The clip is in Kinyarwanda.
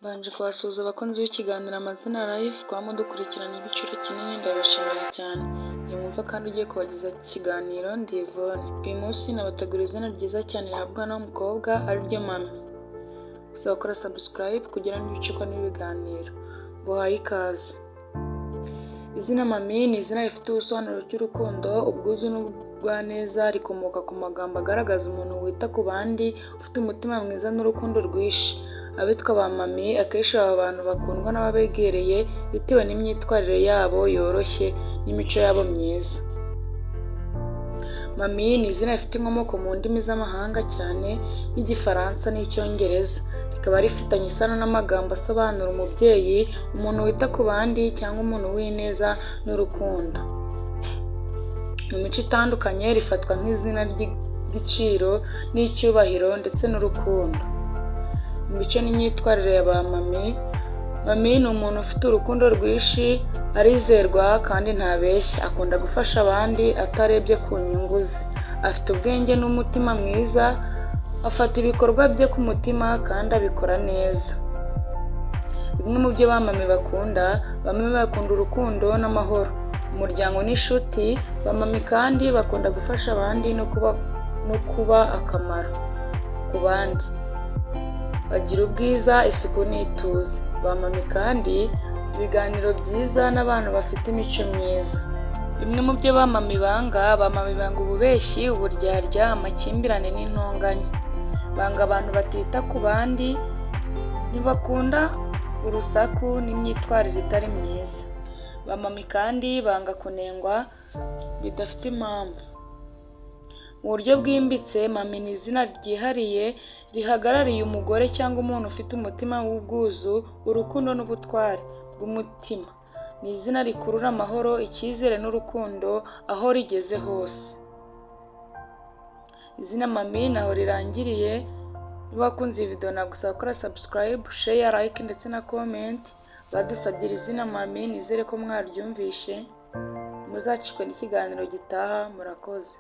Mbanje kubasuhuza abakunzi b'ikiganiro Amazina Live, kuba mudukurikirana igiciro kinini, ndabashimira cyane. Njye mwumva kandi ugiye kubagezaho iki kiganiro ndi Yvonne. Uyu munsi nabateguriye izina ryiza cyane rihabwa umwana w'umukobwa, ariryo Mami. Gusaba gukora subscribe kugira ngo ntibicikwe n'ibiganiro. Nguhaye ikaze. Izina Mami ni izina rifite ubusobanuro cy'urukundo, ubwuzu n'ubugwaneza, rikomoka ku magambo agaragaza umuntu wita ku bandi, ufite umutima mwiza n'urukundo rwinshi. Abitwa ba Mami akenshi baba abantu bakundwa n'ababegereye bitewe n'imyitwarire yabo yoroshye n'imico yabo myiza. Mami ni izina rifite inkomoko mu ndimi z'amahanga, cyane nk'Igifaransa n'Icyongereza, rikaba rifitanye isano n'amagambo asobanura umubyeyi, umuntu wita ku bandi cyangwa umuntu w'ineza n'urukundo. Mu mico itandukanye rifatwa nk'izina ry'igiciro n'icyubahiro ndetse n'urukundo. Imico n'imyitwarire ya ba Mami: Mami ni umuntu ufite urukundo rwinshi, arizerwa kandi ntabeshya, akunda gufasha abandi atarebye ku nyungu ze. Afite ubwenge n'umutima mwiza, afata ibikorwa bye ku mutima kandi abikora neza. Bimwe mu byo ba Mami bakunda: Ba Mami bakunda urukundo n'amahoro, umuryango n'inshuti. Ba Mami kandi bakunda gufasha abandi no kuba akamaro ku bandi. Bagira ubwiza, isuku n'ituze. Ba Mami kandi ibiganiro byiza n'abantu bafite imico myiza. Bimwe mu byo ba Mami banga: Ba Mami banga ububeshyi, uburyarya, amakimbirane n'intonganya. Banga abantu batita ku bandi, ntibakunda urusaku n'imyitwarire itari myiza. Ba Mami kandi banga kunengwa bidafite impamvu. Mu buryo bwimbitse, Mami ni izina ryihariye rihagarariye umugore cyangwa umuntu ufite umutima w'ubwuzu, urukundo n'ubutwari bw'umutima. Ni izina rikurura amahoro, icyizere n'urukundo aho rigeze hose. Izina Mami ntaho rirangiriye. Niba wakunze iyi video, nagusaba gukora subscribe, share, like ndetse na comment. Badusabye iri zina Mami, nizere ko mwaryumvishe. Muzacikwe n'ikiganiro gitaha. Murakoze.